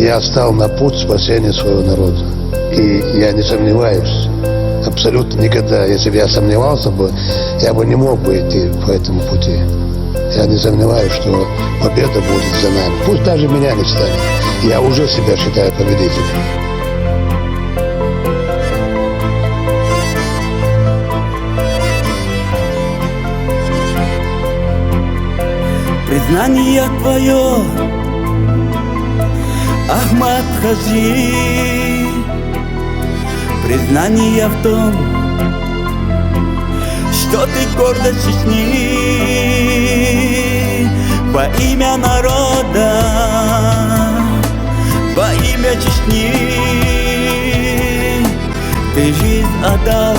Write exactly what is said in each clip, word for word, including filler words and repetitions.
Я стал на путь спасения своего народа. И я не сомневаюсь, абсолютно никогда, если бы я сомневался бы, я бы не мог бы идти по этому пути. Я не сомневаюсь, что победа будет за нами. Пусть даже меня не станет. Я уже себя считаю победителем. Признание твое, Ахмат Хаджи. Признание в том, что ты гордость Чечни. Во имя народа, во имя Чечни ты жизнь отдал.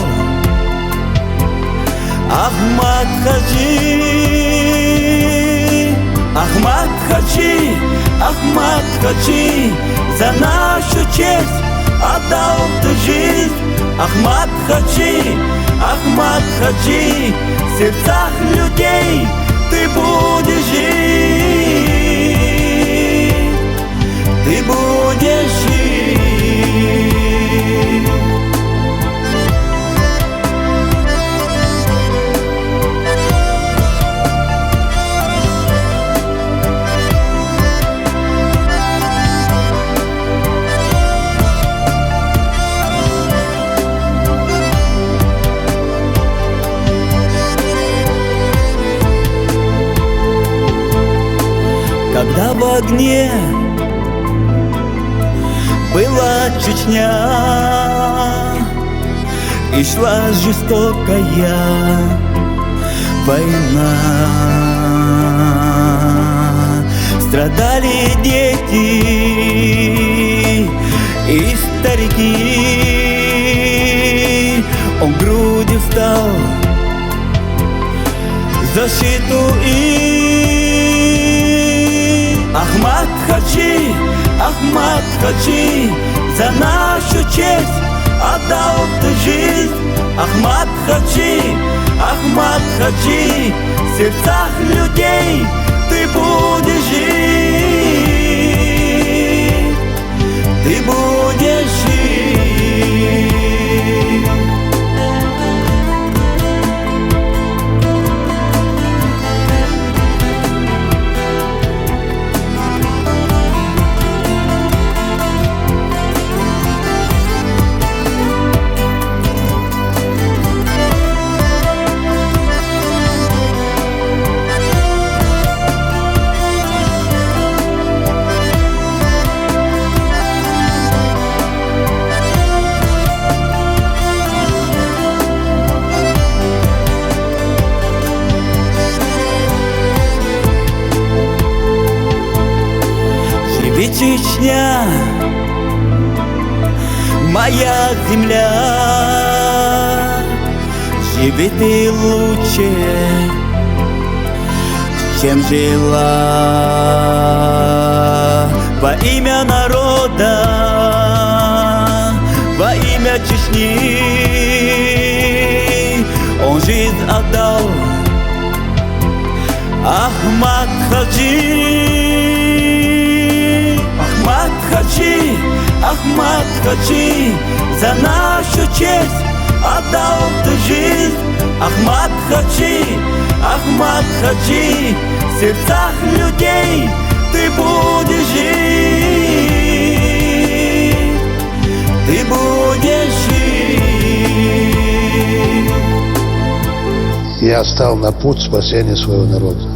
Ахмат Хаджи, Ахмат Хаджи, Ахмат Хаджи, за нашу честь отдал ты жизнь. Ахмат Хаджи, Ахмат Хаджи, в сердцах людей ты будешь жить. Ты будешь жить. Когда в огне была Чечня, и шла жестокая война. Страдали дети и старики. Он грудью стал защиту и Ахмат Хаджи, Ахмат Хаджи, за нашу честь отдал ты жизнь. Ахмат Хаджи, Ахмат Хаджи, в сердцах людей ты будешь жить. Ты будешь жить. Живи, Чечня, моя земля, живи ты лучше, чем жила. Во имя народа, во имя Чечни он жизнь отдал. Ахмат Хаджи, Ахмат Хаджи, Ахмат Хаджи, за нашу честь отдал ты жизнь. Ахмат Хаджи, Ахмат Хаджи, в сердцах людей ты будешь жить. Ты будешь жить. Я стал на путь спасения своего народа.